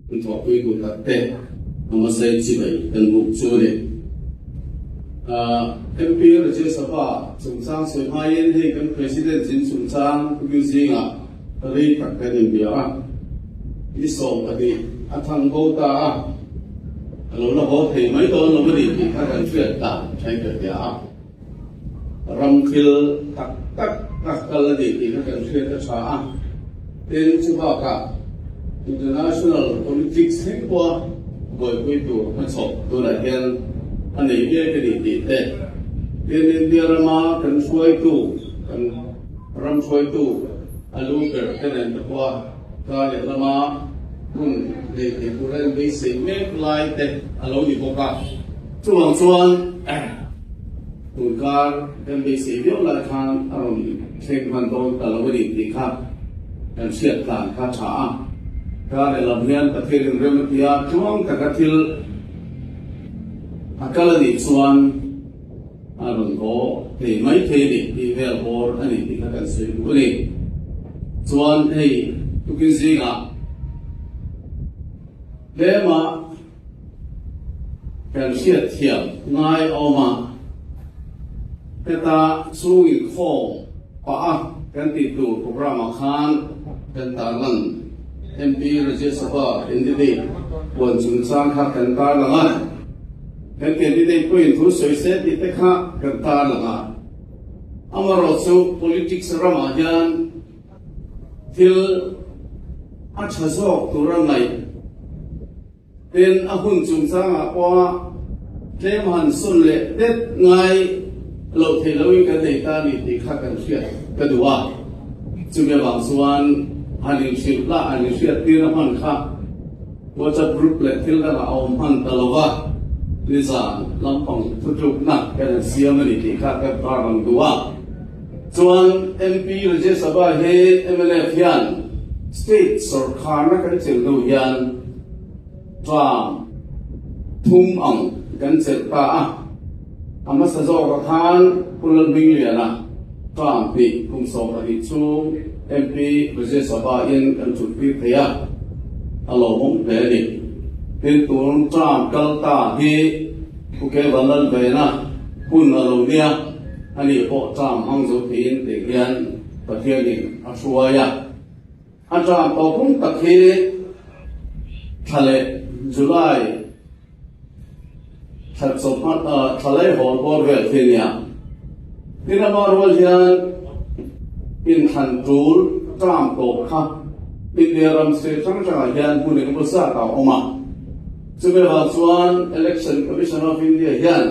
Kan thawhpui duh tak te a hmasa in chibai kan buk chu a ni. MP Rajya Sabha chungchang sawi hmain hei kan President zin chungchang tukin zingah rei tak kan inbia a, ni 12 a thang bo ta a, a lo la haw thei mai dawn lo a ni tih kha kan hriat dan thain ka hria a. Ram thil tak tak a kal a ni tih kha kan hriat a tha a, tin chu bakah international politics thleng pawha buaipui tur hmachhawp tunah hian a nei mek a ni tih te, tin India rama kan hruaitu, kan ram hruaitu a lu ber te nen te pawha kar leh lama hun nei thei tura inbeisei mek lai te a lo ni bawk a, chuvang chuan. Tunkar kan beisei viau lai khan a rawn thleng hman dawn ta lo a ni tih kha kan hriat tlan kha a tha a. Kar lehlam hian Pathian in rem a ti a, tluang taka thil a kal a nih chuan a rawn haw thei mai thei a ni tih vel bawr a ni tih kha kan sawi duh a ni. Chuan hei tukin zingah tlema Kan hriatthiam ngai a awm a, heta chhung inkhawm pah a kan tih tur programme ah khan kan tarlan MP Rajya Sabha candidate puan chungchang kha kan tarlang a, kan candidate pawhin thu sawi se tih te kha kan tarlang a. Amaherawhchu politics ramah hian Thil a tha zawk tur a ngaih. Tin, a hun chungchangah pawha tlem han sun leh det ngai loh theih loin kan nei ta a ni tih kha kan hriat ka duh a. Chumi avang chuan han inhrilh lah han inhriat tir a hman kha WhatsApp group leh thil dangah a awm hman ta lo va, nizan lampang thutlukna kan han siam a ni tih kha ka tarlang duh a. Chuan MP Rajya Sabha hi mnf hian state sawrkharna kan chelh hnu hian term thum ang kan chelh ta a, a hmasa zawkah khan Pu Lalhmingliana term hnih kum 12 chhung MP Rajya Sabha in kan thutpui thei a, a lawmawm hle a ni. Tin tun term kal ta hi Pu Kevan Lalvena hun a lo nia. A nih pawh ṭam hmang zo theiin tih hian Pathianin a hruai a. A ṭam tawh hung tak hi thla leh July thla chawhma thla laihawl bawr vel khi a nia. Tin ama rual hian inthlan ṭul ṭam tawh kha India ram state hrang hrangah hian hmun engemaw zat a awm a. Chumi vang chuan Election Commission of India hian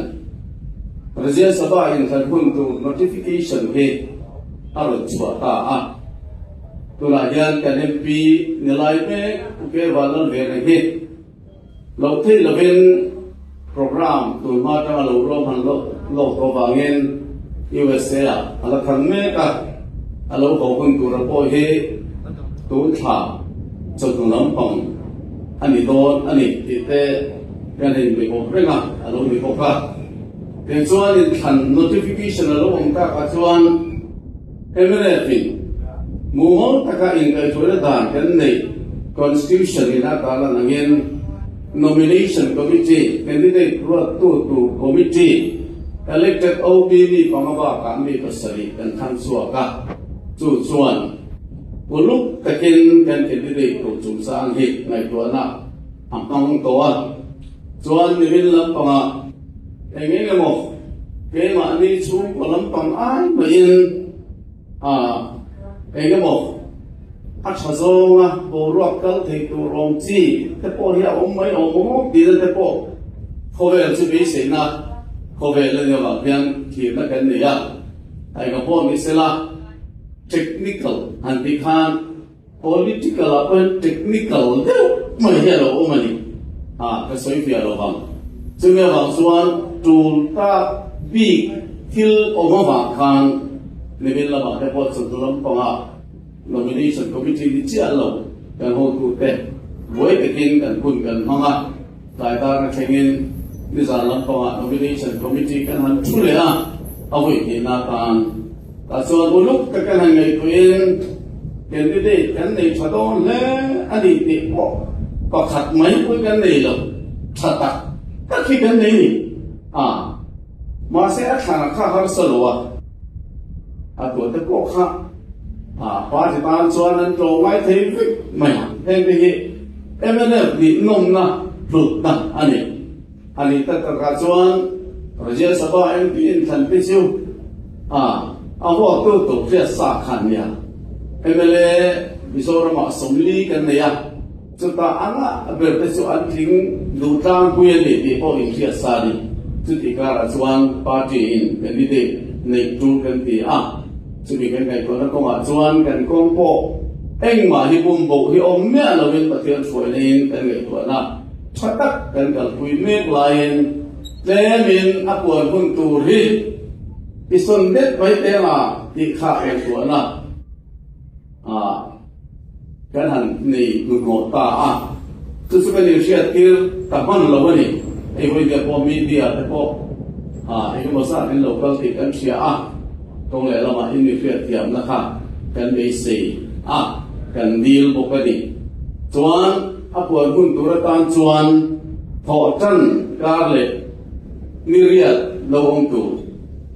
Rajya Sabha inthlan hun tur notification hi a rawn chhuah ta a. Tunah hian kan MP ni lai mek Pu K Vanlalvena hi loh theih lovin programme tun hma atanga lo ruahman lawk tawh vangin USA ah a la thang mek a, a lo haw hun tura pawh hi tun thla chawhnu lampang a ni dawn a ni tih te kan inbe bawk reng a, a lo ni bawk a. Tichuan inthlan notification a lo awm takah chuan mnf in mumal taka inkaihhruaina dan kan neih Constitution in a tarlan angin Nomination Committee, candidate ruattu tur committee, elected OB mi panga bakah mi pasarih kan thlang chhuak a, chu chuan uluk takin kan candidate tur chungchang hi ngaihtuahna a hmang tawh a, chuan nimin lampangah eng eng emaw keimahni chhungkaw lampang ai maiin a eng emaw a tha zawnga boruak kal thei tur awm chi te pawh hi a awm mai awm awm tihna te pawh khawvel chu beiseina khawvel a nih avang hian thirna kan nei a, eng a pawh ni sela technical han tih khan Political ah pawh hian technical deuh mai hi a lo awm a ni. Ha, ka sawi fiah lo vang. Chumi avang chuan tul tak bik thil awm avang khan nimin lamah te pawh chawhnu lampangah Nomination Committee ni chiah lo kan hotute buai takin kan hun kan hmang a, tlai dar a thlengin nizan lampangah Nomination Committee kan han thu leh a, a vawi hnihna atan. Tah chuan uluk tak kan han ngaihtuahin candidate kan nei tha dawn hle a ni tih pawh Pakhat mai pawh kan nei lo, tha tak tak hi kan nei ni. A, mahse a thlan kha harsa lo a, a tuahte pawh kha a party tan chuan an tlawm ngai thei vek mai ang. Heng te hi mnf nih nawmna hlutna a ni. A nih tak takah chuan Rajya Sabha MP inthlan te chu a a huaktu tur hriat sa kha an nia. Mla Mizoramah 40 kan nei a. Chutah a ngah ber te chu an tling duh tlangpui a ni tih pawh inhriat sa a ni. Chutih karah chuan party in candidate neih tul kan ti a, chumi kan ngaihtuahna kawngah chuan kan kawng pawh engmah hi bum boh hi awm miah lovin Pathian hruaina in kan ngaihtuahna tha tak kan kalpui mek laiin tlemin a puan hun tur hi i sawn det mai teng a tih kha ngaihtuahna a Kan han nei hnuhnawh ta a, chu chu kan inhriattir ta hman lo a ni. Hei vawiin te pawh media te pawh eng emaw zat in lo kal tih kan hria a, kawng leh lamah in mi hriatthiamna kha kan beisei a, kan dil bawk a ni. Chuan a puan hun tur atan chuan thawh tan kar leh ni riat lo awm tur.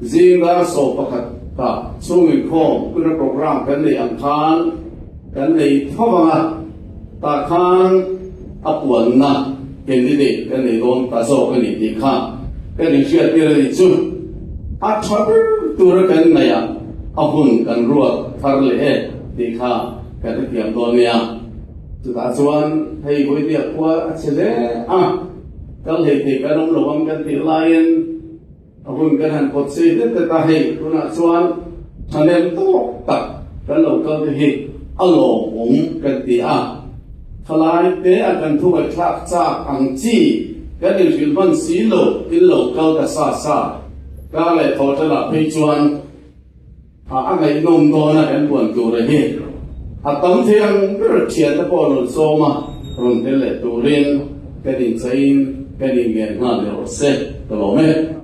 Zing dar 11 ah chhung inkhawm kuna program kan neih ang khan kan nei tho ang a, tah khan a puanna candidate kan nei dawn ta zawk a ni tih kha kan inhriattir a ni chu. A tha ber tura kan ngaih ah a hun kan ruat thar leh e tih kha kan hrethiam dawn nia. Chutah chuan hei Vawidiak khua a che hle a, kal hlei thei kan awm lo ang kan tih laiin, A hun kan han pawt sei det det a, hei tunah chuan thahnem tawk tak kan lo kal te hi a lawmawm kan ti a. Thalai te a kan thu ngaihthlak chak ang chi kan inhrilh hman si lo in lo kal ta sa sa. Kar leh thaw ṭalah phei chuan a ngaihnawm dawn a kan buan tur a hi. A tam thei ang ber thiante pawh rawn sawm a, rawn tel leh turin kan inchaiin kan inngen nghal leh rawh se ka lawm e.